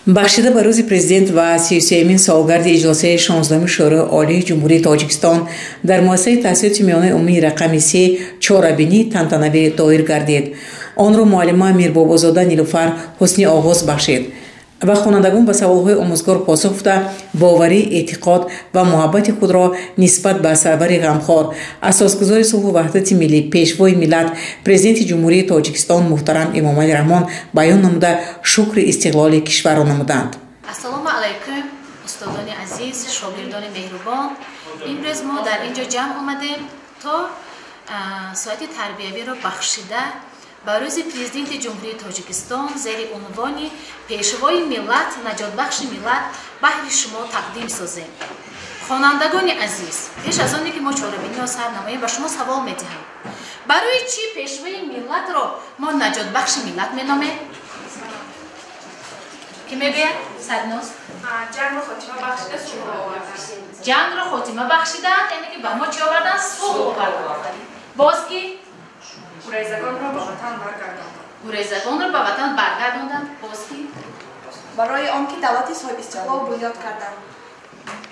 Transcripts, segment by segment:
Бахшида ба рӯзи президент ва 33-мин солгарди иҷлосияи 16-уми Шӯрои Олии Ҷумҳурии Тоҷикистон дар муассисаи таҳсилоти миёнаи умумии рақами 3 чорабинии тантанавӣ доир гардид. Онро муаллима Мирбобозода Нилуфар ҳусни оғоз бахшид ва хонандагон ба саволҳои омӯзгор посух гуфта, боварӣ, эътиқод ва муҳаббати худро нисбат ба сарвари ғамхор, асосгузори сулҳу ваҳдати миллӣ, пешвои миллат, президенти Ҷумҳурии Тоҷикистон муҳтарам Эмомалӣ Раҳмон баён намуда, шукри истиқлоли кишварро намуданд. Ассалому алайкум, устодони азиз, шогирдони меҳрубон. Имрӯз мо дар ин ҷо ҷамъ омадем, то соати тарбиявиро бахшида ба рӯзи президенти Ҷумҳурии Тоҷикистон зери унвони «Пешвои миллат, наҷотбахши миллат» баҳри шумо тақдим созем. Хонандагони азиз, пеш аз оне ки мо чорабиниро сар намоем, ба шумо савол медиҳам: барои чӣ пешвои миллатро мо наҷотбахши миллат меномем? Кӣ мегӯяд? Садноз. Ҷангро хотима бахшида, сулҳ оварданд. Ҷангро хотима бахшиданд, яъне ки ба мо чӣ оварданд? Сулҳ оварданд. Боз ки? Гурезагонро ба ватан баргардонданд. Гурезагонро ба ватан баргардонданд. Боз ки? Барои он ки давлати соҳибистиқлол бунёд карданд.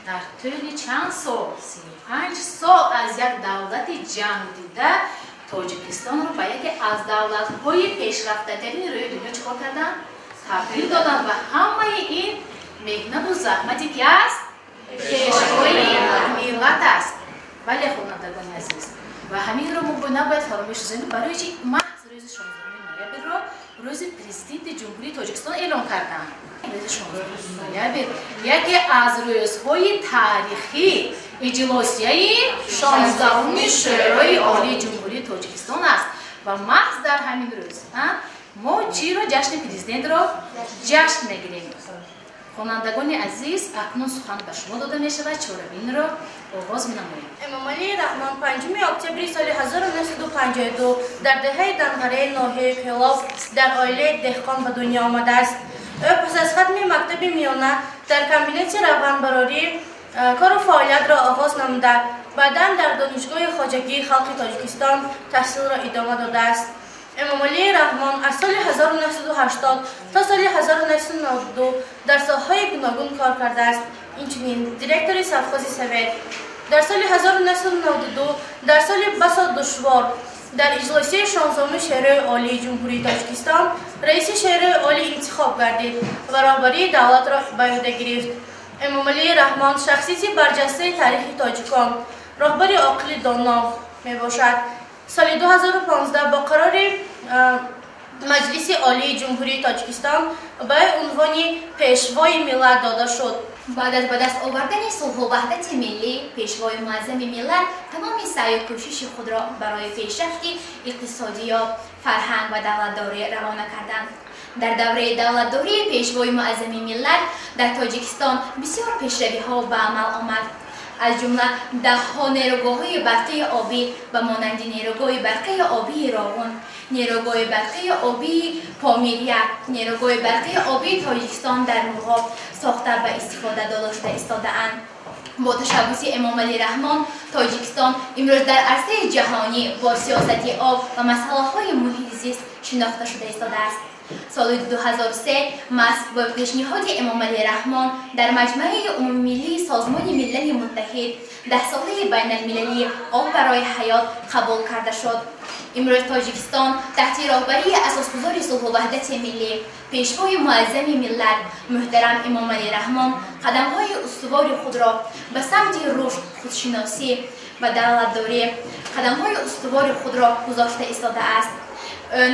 Дар тӯли чанд сол, 35 сол, аз як давлати ҷангдида Тоҷикистонро ба яке аз давлатҳои пешрафтатарини рӯи дунё чӣ кор карданд? Табдил доданд. Ва ҳамаи ин меҳнату заҳмате ки аст, пешвои миллат аст. Бале, хонандагони азиз, ва ҳаминро мо набояд фаромӯш созем. Барои чи маҳз рӯзи 16 ноябрро рӯзи президенти Ҷумҳурии Тоҷикистон эълон карданд? Рӯзи 16 ноябр яке аз рӯзҳои таърихӣ иҷлосияи 16-уми Шӯрои Олии Ҷумҳурии Тоҷикистон аст ва маҳз дар ҳамин рӯз мо чиро, ҷашни президентро ҷашн мегирем. Хонандагони азиз, акнун сухан ба шумо дода мешавад, чорабинро оғоз менамоем. Эмомалӣ Раҳмон 5 октябри соли 1952 дар деҳаи Данғараи ноҳияи Кӯлоб дар оилаи деҳқон ба дунё омадааст. Ӯ пас аз хатми мактаби миёна дар комбинати равғанбарорӣ кору фаъолиятро оғоз намуда, баъдан дар Донишгоҳи хоҷагии халқи Тоҷикистон таҳсилро идома додааст. Эмомалӣ Раҳмон аз соли 1980 то соли 1992 дар соҳаҳои гуногун кор кардааст, инчунин директори совхози Совет. Дар соли 1992, дар соли басо душвор, дар иҷлосияи 16-уми Шӯрои Олии Ҷумҳурии Тоҷикистон раиси Шӯрои Олӣ интихоб гардид ва роҳбарии давлатро ба ӯҳда гирифт. Эмомалӣ Раҳмон шахсияти барҷастаи таърихи тоҷикон, роҳбари оқили доно мебошад. Соли 2015 бо қарори Маҷлиси Олии Ҷумҳурии Тоҷикистон ба унвони пешвои миллат дода шуд. Баъд аз ба даст овардани сулҳу ваҳдати миллӣ, пешвои муаззами миллат тамоми саъю кӯшиши худро барои пешрафти иқтисодиёт, фарҳанг ва давлатдорӣ равона карданд. Дар давраи давлатдории пешвои муаззами миллат дар Тоҷикистон бисёр пешравиҳо ба амал омад. Аз ҷумла даҳҳо нерӯгоҳҳои барқии обӣ ба монанди нерӯгоҳи барқии обии Роғун, нерӯгоҳи барқии обии Помир 1, нерӯгоҳи барқии обии Тоҷикистон дар Мурғоб сохта ба истифода дода шуда истодаанд. Бо ташаббуси Эмомалӣ Раҳмон Тоҷикистон имрӯз дар арсаи ҷаҳонӣ бо сиёсати об ва масъалаҳои муҳити зист шинохта шуда истодааст. Соли 2003 маҳз бо пешниҳоди Эмомалӣ Раҳмон дар Маҷмаи умумимиллии Созмони Милали Муттаҳид Даҳсолаи байналмилалии об барои ҳаёт қабул карда шуд. Имрӯз Тоҷикистон таҳти роҳбарии асосгузори сулҳу ваҳдати миллӣ, пешвои муаззами миллат муҳтарам Эмомалӣ Раҳмон қадамҳои устувори худро ба самти рушд, худшиносӣ ва давлатдорӣ қадамҳои устувори худро гузошта истодааст.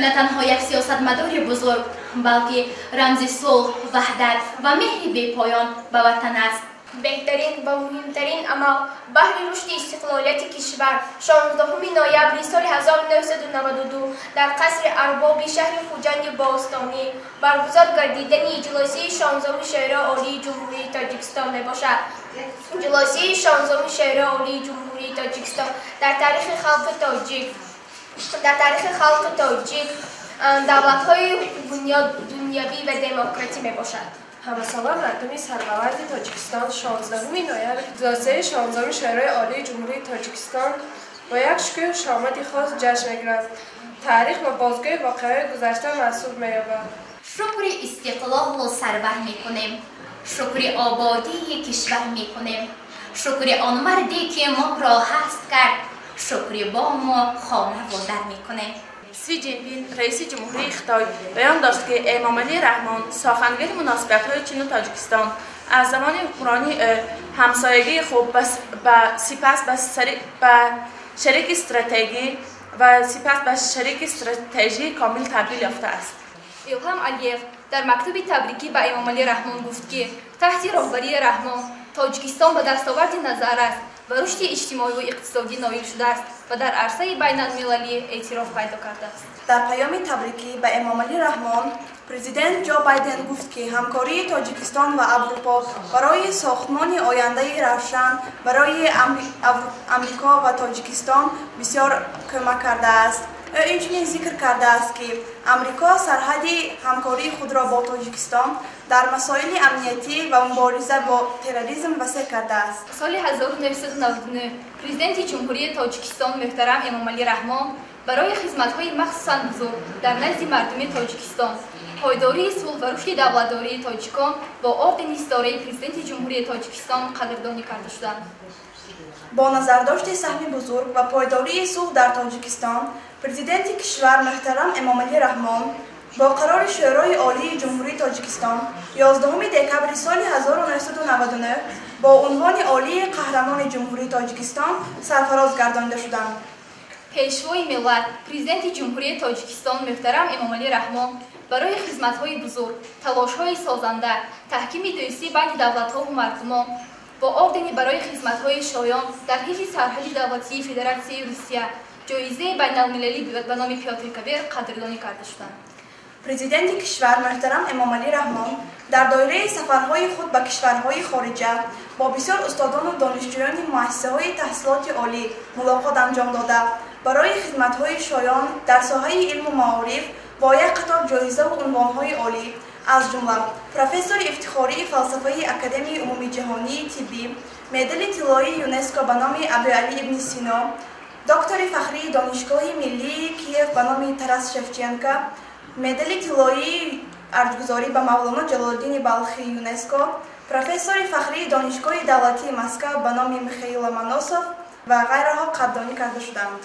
На танҳо як сиёсатмадори бузург, балки рамзи сулҳ, ваҳдат ва меҳри бепоён ба ватан аст. Беҳтарин ва муҳимтарин амал баҳри рушди истиқлолияти кишвар 16 ноябри соли 1992 дар қасри Арбоби шаҳри Хуҷанди бостонӣ баргузор гардидани иҷлосияи 16-уми Шӯрои Олии Ҷумҳурии Тоҷикистон мебошад. Иҷлосияи 16-уми Шӯрои Олии Ҷумҳурии Тоҷикистон дар таърихи халқи тоҷик давлатҳои дунявӣ ва демократӣ мебошад. Ҳамасола мардуми сарбаланди Тоҷикистон 16 ноябр иҷлосияи 16-уми Шӯрои Олии Ҷумҳурии Тоҷикистон бо як шукӯҳу шаҳомати хос ҷашн мегиранд. Таърих ба бозгӯи воқеаҳои гузашта маҳсуб меёбад. Шукри истиқлолу сарвар мекунем, шукри ободии кишвар мекунем, шукри он марде ки моро ҳаст кард, шукри бому хонаву дар мекунем. Си Ҷинпин, раиси Ҷумҳурии Хитой, баён дошт, ки Эмомалӣ Раҳмон сохангери муносибатҳои Чину Тоҷикистон аз замони ҳукмронии ӯ ҳамсоягии хуб ба сипас ба шарики стратегӣ ва сипас ба шарики стратежии комил табдил ёфтааст. Илҳам Алиев дар мактуби табрикӣ ба Эмомалӣ Раҳмон гуфт, ки таҳти роҳбарии Раҳмон Тоҷикистон ба дастоварди назаррас ва рушди иҷтимоиву иқтисодӣ ноил шудааст ва дар арсаи байналмилалӣ эътироф пайдо кардааст. Дар паёми табрикӣ ба Эмомалӣ Раҳмон президент Ҷо Байден гуфт, ки ҳамкории Тоҷикистон ва Аврупо барои сохтмони ояндаи равшан барои Амрико ва Тоҷикистон бисёр кӯмак кардааст. Ӯ инчунин зикр кардааст, ки Амрико сарҳади ҳамкории худро бо Тоҷикистон дар масоили амниятӣ ва мубориза бо терроризм васеъ кардааст. Соли 1999 президенти Ҷумҳурии Тоҷикистон муҳтарам Эмомалӣ Раҳмон барои хизматҳои махсусан бузург дар назди мардуми Тоҷикистон, пойдории сулҳ ва рушди давлатдории тоҷикон бо ордени ситораи президенти Ҷумҳурии Тоҷикистон қадрдонӣ карда шуданд. Бо назардошти саҳми бузург ва пойдории сулҳ дар Тоҷикистон, президенти кишвар муҳтарам Эмомалӣ Раҳмон бо қарори Шӯрои Олии Ҷумҳурии Тоҷикистон 11 декабри соли 1999 бо унвони олии Қаҳрамони Ҷумҳурии Тоҷикистон сарфароз гардонида шуданд. Пешвои миллат, президенти Ҷумҳурии Тоҷикистон муҳтарам Эмомалӣ Раҳмон барои хизматҳои бузург, талошҳои созанда, таҳкими дӯстӣ байни давлатҳову мардумон бо ордени барои хизматҳои шоён дар ҳифзи сарҳади давлатии Федератсияи Русия, ҷоизаи байналмилалӣ ба номи Пётр Кабир қадрдонӣ карда шуданд. Президенти кишвар муҳтарам Эмомалӣ Раҳмон дар доираи сафарҳои худ ба кишварҳои хориҷа бо бисёр устодону донишҷӯёни муассисаҳои таҳсилоти олӣ мулоқот анҷом дода, барои хизматҳои шоён дар соҳаи илму маориф бо як қатор ҷоизаву унвонҳои олӣ, аз ҷумла профессори ифтихории фалсафаи Академияи умумиҷаҳонии тиббӣ, медали тиллоии ЮНЕСКО ба номи Абуалӣ ибни Сино, доктори фахрии Донишгоҳи миллии Киев ба номи Тарас Шевченко, медали тиллоии арҷгузорӣ ба Мавлоно Ҷалолиддини Балхии ЮНЕСКО, профессори фахрии Донишгоҳи давлатии Москав ба номи Михаил Ломоносов ва ғайраҳо қадрдонӣ карда шуданд.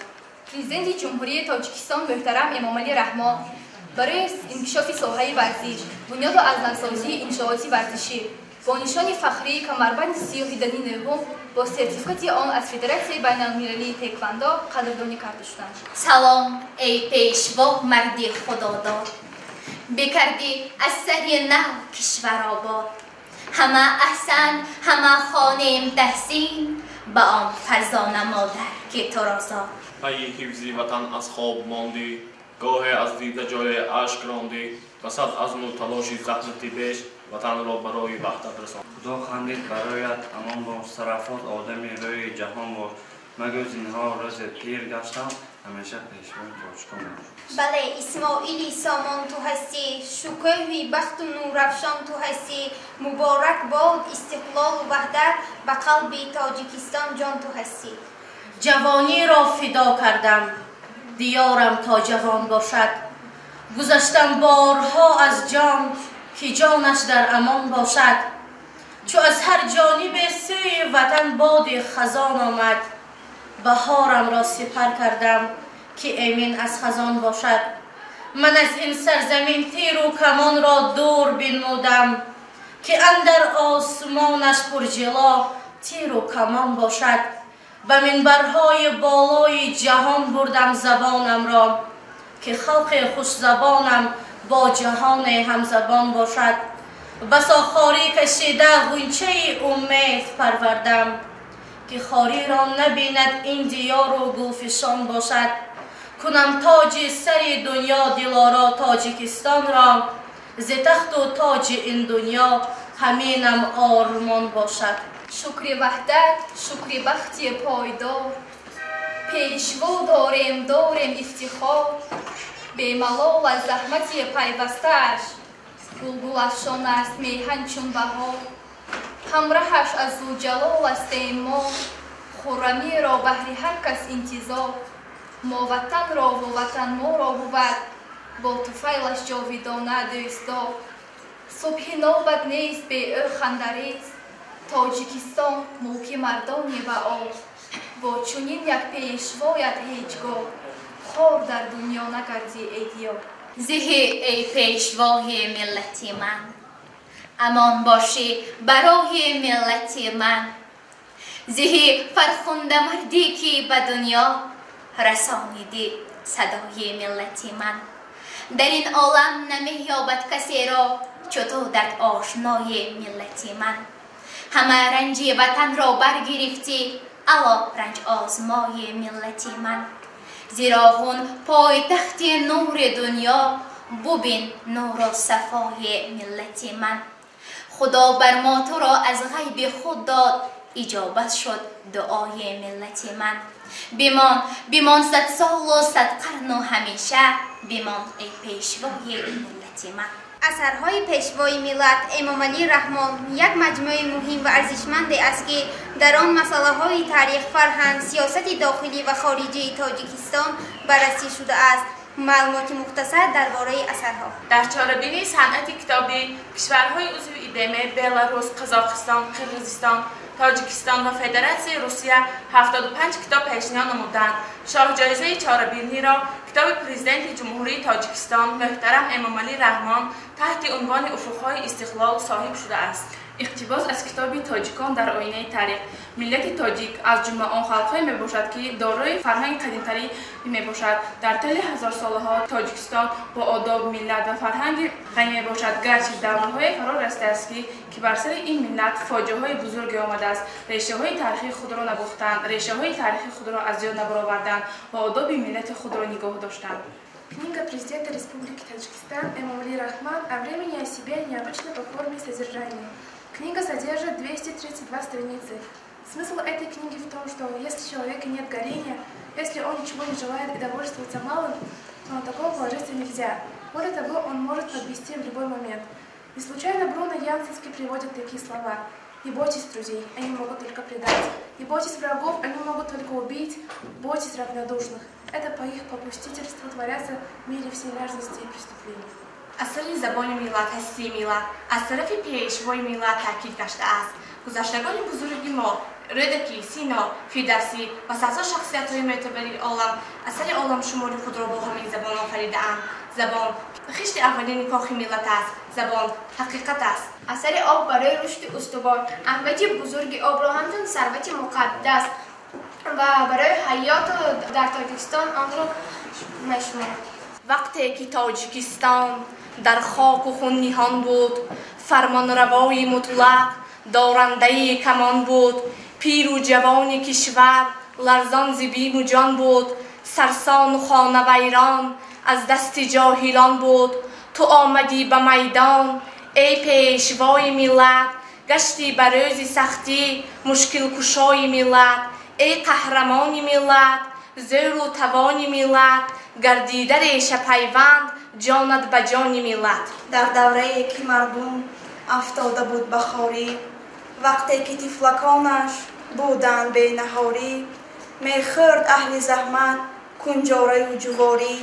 Президенти Ҷумҳурии Тоҷикистон муҳтарам Эмомалӣ Раҳмон барои инкишофи соҳаи варзиш, бунёду аз навсозии иншооти варзишӣ бо нишони фахрии камарбанди сиёҳи дани нӯҳум бо сертификати он аз Федератсияи байналмилалии теквандо қадрдонӣ карда шуданд. Салом, эй пешво, марди худодод, бикардӣ аз сари нав кишвар обод. Ҳама аҳсан, ҳама хонем таҳсин ба он фарзона модар, ки туро зод. Пайи ҳифзи ватан аз хоб мондӣ, гоҳе аз дида ҷое ашк рондӣ, ба сад азму талоши заҳмати беш ватанро барои ваҳдат расон. Худо хандид бароят амон бош, сарафроз одами рӯи ҷаҳон бош. Магӯ зинҳо рӯзе пир гаштам, ҳамеша пешвои тоҷикон бош. Бале, Исмоили Сомон ту ҳастӣ, шукӯҳи бахту нурафшон ту ҳастӣ. Муборак бод истиқлолу ваҳдат, ба қалби Тоҷикистон ҷон ту ҳастӣ. Ҷавониро фидо кардам, диёрам то ҷавон бошад. Гузаштам борҳо аз ҷон, ки ҷонаш дар амон бошад. Чу аз ҳар ҷонибе сӯи ватан боди хазон омад, баҳорамро сипар кардам, ки эмин аз хазон бошад. Ман аз ин сарзамин тиру камонро дур бинмудам, ки андар осмонаш пурҷило тиру камон бошад. Ба минбарҳои болои ҷаҳон бурдам забонамро, ки халқи хушзабонам бо ҷаҳоне ҳамзабон бошад. Басо хорӣ кашида ғунчаи умед парвардам, ки хориро набинад ин диёру гулфишон бошад. Кунам тоҷи сари дунё дилоро Тоҷикистонро, зи тахту тоҷи ин дунё ҳаминам ормон бошад. Шукри ваҳдат, шукри бахти пойдор, пешво дорем, дорем ифтихор. Бемалол аз заҳмати пайвастааш, гулгулафшон аст меҳан чун баҳор. Ҳамраҳаш аз зуҷалол астем мо, хуррамиро баҳри ҳар кас интизор. Мо ватанро ву ватан моро бувад, Бо туфайлаш ҷовидона дӯстдор. Субҳи нобад нест бе ӯ хандарез. Тоҷикистон мулки мардони баол. Бо чунин як пешвоят ҳеҷ гоҳ хор дар дунё нагардӣ, эй диёр. Зиҳи эй пешвои миллати ман, амон бошӣ барои миллати ман. Зиҳи фархундамардӣ, ки ба дунё расонидӣ садои миллати ман. Дар ин олам намеёбад касеро чу ту дард ошнои миллати ман. Ҳама ранҷи ватанро баргирифтӣ, ало ранҷ озмои миллати ман. Зироғун пойтахти нури дунё, бубин нуру сафои миллати ман. Худо бар мо туро аз ғайби худ дод, иҷобат шуд дуои миллати ман. Бимон, бимон 100 солу 100 қарну, ҳамеша бимон, эй пешвои миллати ман. Асарҳои Пешвои миллат Эмомалӣ Раҳмон як маҷмӯаи муҳим ва арзишманде аст, ки дар он масъалаҳои таърих, фарҳанг, сиёсати дохилӣ ва хориҷии Тоҷикистон баррасӣ шудааст. Маълумоти мухтасар дар бораи асарҳо. Дар чорабинии санъати китоби кишварҳои узви ИДМ Беларус, Қазоқистон, Қирғизистон, Тоҷикистон ва Федератсияи Русия 75 китоб пешниҳод намуданд. Шоҳҷоизаи чорабиниро китоби Президенти Ҷумҳурии Тоҷикистон муҳтарам Эмомалӣ Раҳмон таҳти унвони «Уфуқҳои истиқлол» соҳиб шудааст. Иқтибос аз китоби «Тоҷикон дар оинаи таърих». Миллати тоҷик аз ҷумла он халқҳое мебошад, ки дорои фарҳанги қадимтарин мебошад. Дар тӯли ҳазорсолаҳо Тоҷикистон бо одоб, миллат ва фарҳанги ғанӣ мебошад. Гарчи даврҳое фаро расидааст, ки бар сари ин миллат фоҷиаҳои бузурге омадааст, решаҳои таърихии худро набохтанд, решаҳои таърихии худро аз ёд набароварданд ва одоби миллати худро нигоҳ доштанд. Книга президента Республики Таджикистан Эмомали Рахман «О времени и о себе» необычна по форме и содержанию. Книга содержит 232 страницы. Смысл этой книги в том, что если у человека нет горения, если он ничего не желает и довольствуется малым, то на такого положиться нельзя. Более того, он может подвести в любой момент. Не случайно Бруно Янсенский приводит такие слова: «Не бойтесь друзей, они могут только предать. Не бойтесь врагов, они могут только убить. Бойтесь равнодушных. Это по их попустительству творятся в мире все мерзости и преступления». Асари «Забони миллат, ҳастии миллат» аз тарафи Пешвои миллат таъкид гаштааст. Гузаштагони бузурги мо Рӯдакӣ, Сино, Фирдавсӣ ва садҳо шахсиятҳои мӯътабари олам асари оламшумули худро бо ҳамин забон офаридаанд. Забон хишти аввалини кохи миллат аст. Забон ҳақиқат аст. Асари «Об барои рушди устувор» аҳамияти бузурги обро ҳамчун сарвати муқаддас ва барои ҳаёту дар Тоҷикистон онро мешуморад. Вақте ки Тоҷикистон дар хоку хун ниҳон буд, фармонравои мутлақ дорандаи камон буд, пиру ҷавони кишвар ларзон зи биму ҷон буд, сарсону хонавайрон аз дасти ҷоҳилон буд, ту омадӣ ба майдон, эй Пешвои миллат, гаштӣ ба рӯзи сахтӣ мушкилкушои миллат. Эй қаҳрамони миллат, зӯру тавони миллат, гардида реша пайванд ҷонат ба ҷони миллат. Дар даврае ки мардум афтода буд ба хорӣ, вақте ки тифлаконаш буданд бенаҳорӣ, мехӯрд аҳли заҳмат кунҷораю ҷуворӣ,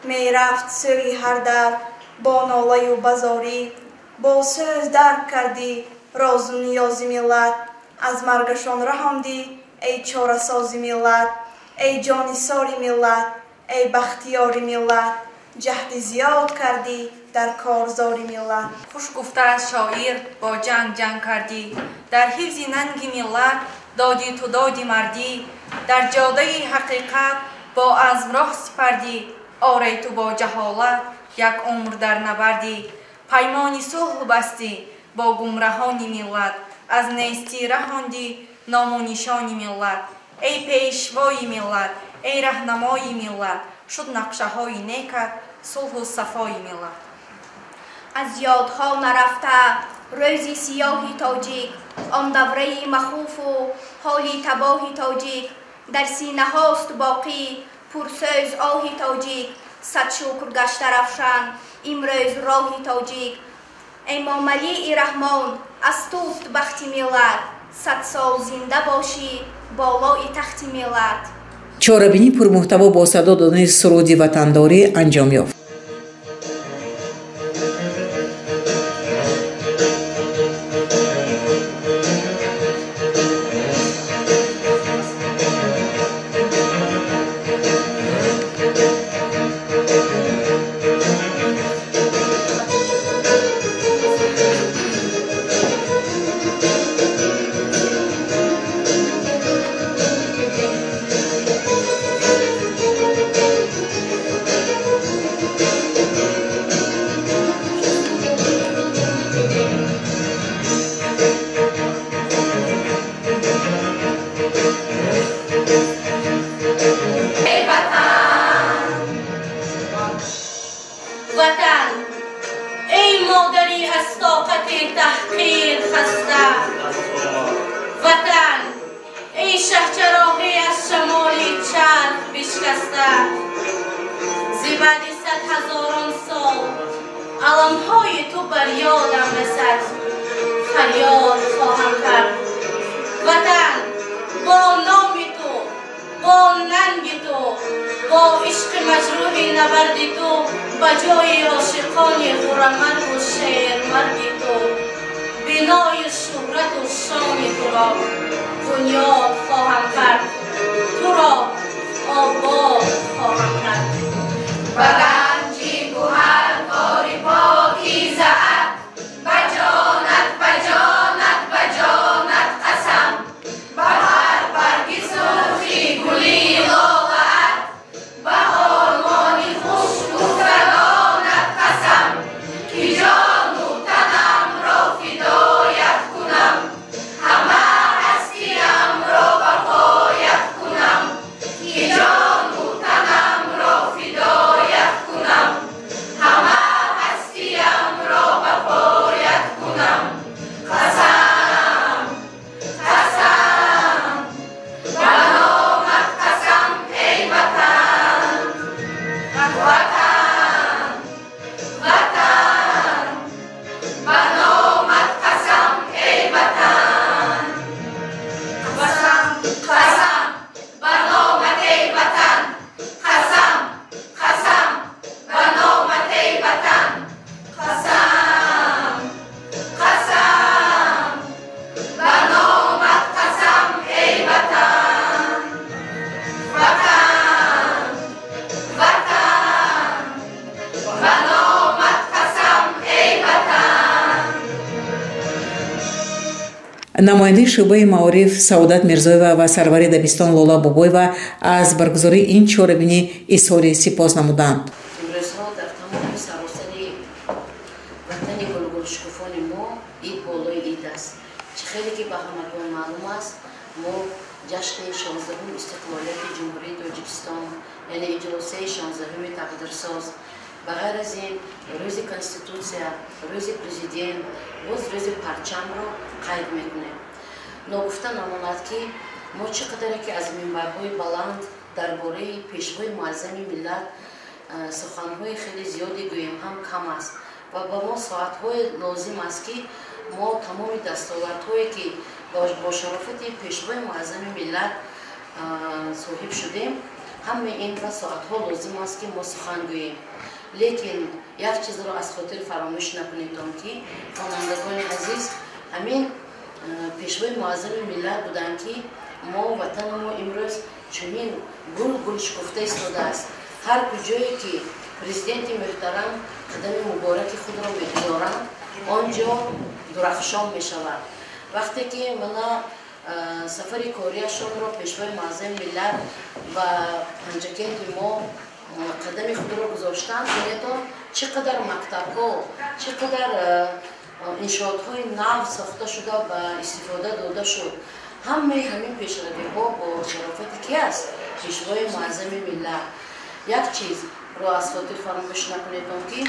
мерафт сӯи ҳар дар бо нолаю базорӣ, бо сӯз дарк кардӣ розу ниёзи миллат, аз маргашон раҳондӣ, эй чорасози миллат, эй ҷонисори миллат, эй бахтиёри миллат, ҷаҳди зиёд кардӣ дар корзори миллат. Хуш гуфтааст шоир: бо ҷанг ҷанг кардӣ, дар ҳифзи нанги миллат доди ту доди мардӣ, дар ҷодаи ҳақиқат бо азм роҳ сипардӣ. Оре, ту бо ҷаҳолат як умр дар набардӣ, паймони сулҳ бастӣ бо гумраҳони миллат, аз нестӣ раҳондӣ ному нишони миллат. Эй Пешвои миллат, эй раҳнамои миллат, шуд нақшаҳои некат сулҳу сафои миллат. Аз ёдҳо нарафта рӯзи сиёҳи тоҷик, он давраи махуфу ҳоли табоҳи тоҷик, дар синаҳост боқӣ пурсӯз оҳи тоҷик. Сад шукр, гашта равшан имрӯз роҳи тоҷик. Эмомалии Раҳмон, аз туст бахти миллат, 100 сол зинда бошӣ болои тахти миллат. Чорабинӣ пурмуҳтаво бо садо додани суруди ватандорӣ анҷом ёфт. шикаста. Зи баъди сад ҳазорон сол аламҳои ту бар ёдам расад, фарёд хоҳам кард. Ватан, бо номи ту, бо нанги ту, бо ишқи маҷрӯҳи набарди ту, ба ҷои ошиқони ғурамаргу шермарги ту, бинои шӯҳрату шони туро бунёд хоҳам кард, туро обод хоҳам кард. Ба ганҷи гӯҳаркори покизаат, ба ҷонат, ба ҷонат, ба ҷонат қасам, ба ҳар барги сурхи гули лолаат, ба ормони хушгуфтагонат қасам, ки ҷону танамро фидоят кунам, ҳама ҳастиямро ба поят кунам, ки ҷону танамро фидоят кунам, ҳама ҳастиямро ба поят кунам. Қасам, қасам, ба номат қасам, эй ватан, ватан, ватан, ба номат қасам, эй ватан. Қасам, қасам, ба номат, эй ватан, қасам, қасам, ба номат, эй ватан, қасам, қасам, ба номат қасам, эй ватан, ватан, ватан, ба номат қасам, эй ватан. Намояндаи шӯъбаи маориф Саодат Мирзоева ва сарвари дабистон Лола Бобоева аз баргузории ин чорабинӣ изҳори сипос намуданд. Имрӯзҳо дар тамоми саросари ватани гулгулшукуфони мо ид болои ид аст. Чӣ хеле ки ба ҳамагон маълум аст, мо ҷашни 16-уми истиқлолияти Ҷумҳурии Тоҷикистон, яъне иҷлосияи 16-уми тақдирсоз, ба ғайр аз ин рӯзи Конститутсия, рӯзи Президент, боз рӯзи парчамро қайд мекунем. Ногуфта намонад, ки мо чӣ қадаре ки аз минбарҳои баланд дар бораи Пешвои Муаззами миллат суханҳои хеле зиёде гӯем ҳам кам аст ва ба мо соатҳое лозим аст, ки мо тамоми дастовардҳое ки бо шарофати Пешвои Муаззами миллат соҳиб шудем, ҳамаи инро соатҳо лозим аст, ки мо сухан гӯем. Лекин як чизро аз хотир фаромӯш накунедон, ки хонандагони азиз, ҳамин Пешвои Муаззами миллат буданд, ки мо ватани мо имрӯз чунин гул гул шукуфта истодааст. Ҳар куҷое ки президенти муҳтарам қадами мубораки худро мегузоранд, он ҷо дурахшон мешавад. Вақте ки мана сафари кориашонро Пешвои Муаззами миллат ба Панҷакенти мо қадами худро гузоштанд, бинетон чӣ қадар мактабҳо, чӣ қадар иншоотҳои нав сохта шуда ба истифода дода шуд. Ҳамаи ҳамин пешравиҳо бо шарофати ки аст? Пешвои Муаззами миллат. Як чизро аз хотир фаромӯш накунедон, ки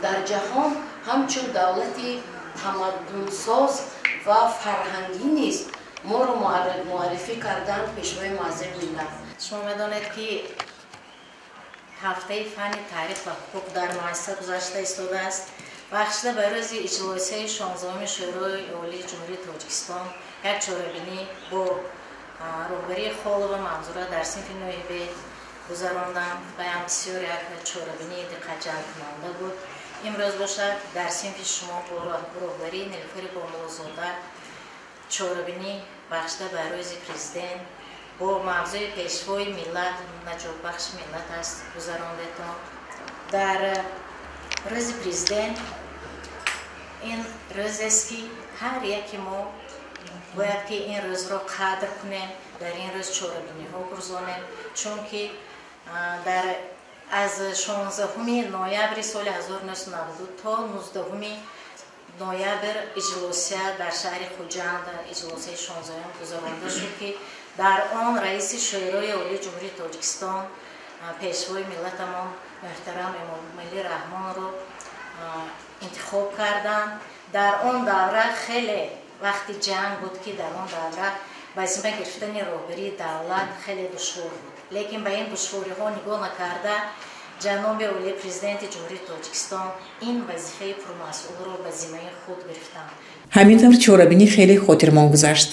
дар ҷаҳон ҳамчун давлати тамаддунсоз ва фарҳангӣ низ моро муаррифӣ карданд Пешвои Муаззами миллат. Шумо медонед, ки ҳафтаи фанни таърих ва ҳуқуқ дар муассиса гузашта истодааст. Бахшида ба рӯзи иҷлосияи 16-уми Шӯрои Олии Ҷумҳурии Тоҷикистон як чорабинӣ бо роҳбарии Холова Манзура дар синфи ноҳиб гузарондам ва ям бисёр як чорабинии диққатҷалбкунанда буд. Имрӯз бошад дар синфи шумо бо роҳбарии Нилуфари Бомуллозода чорабинӣ бахшида ба рӯзи Президент бо мавзӯи Пешвои миллат наҷотбахши миллат аст гузарондетон. Дар рӯзи Президент ин рӯзест, ки ҳар яке мо бояд ки ин рӯзро қадр кунем, дар ин рӯз чорабиниҳо гузонем, чунки дар аз 16 ноябри соли 1992 то 19 ноябр иҷлосия дар шаҳри Хуҷанд, иҷлосияи 16 гузаронда шуд, ки дар он раиси Шӯрои Олии Ҷумҳурии Тоҷикистон Пешвои миллатамон муҳтарам Эмомалӣ Раҳмонро интихоб карданд. Дар он давра хеле вақти ҷанг буд, ки дар он давра ба зимма гирифтани роҳбарии давлат хеле душвор буд. Лекин ба ин душвориҳо нигоҳ накарда, ҷаноби олии Президенти Ҷумҳурии Тоҷикистон ин вазифаи пурмасъулро ба зиммаи худ гирифтанд. Ҳамин тавр чорабинӣ хеле хотирмон гузашт.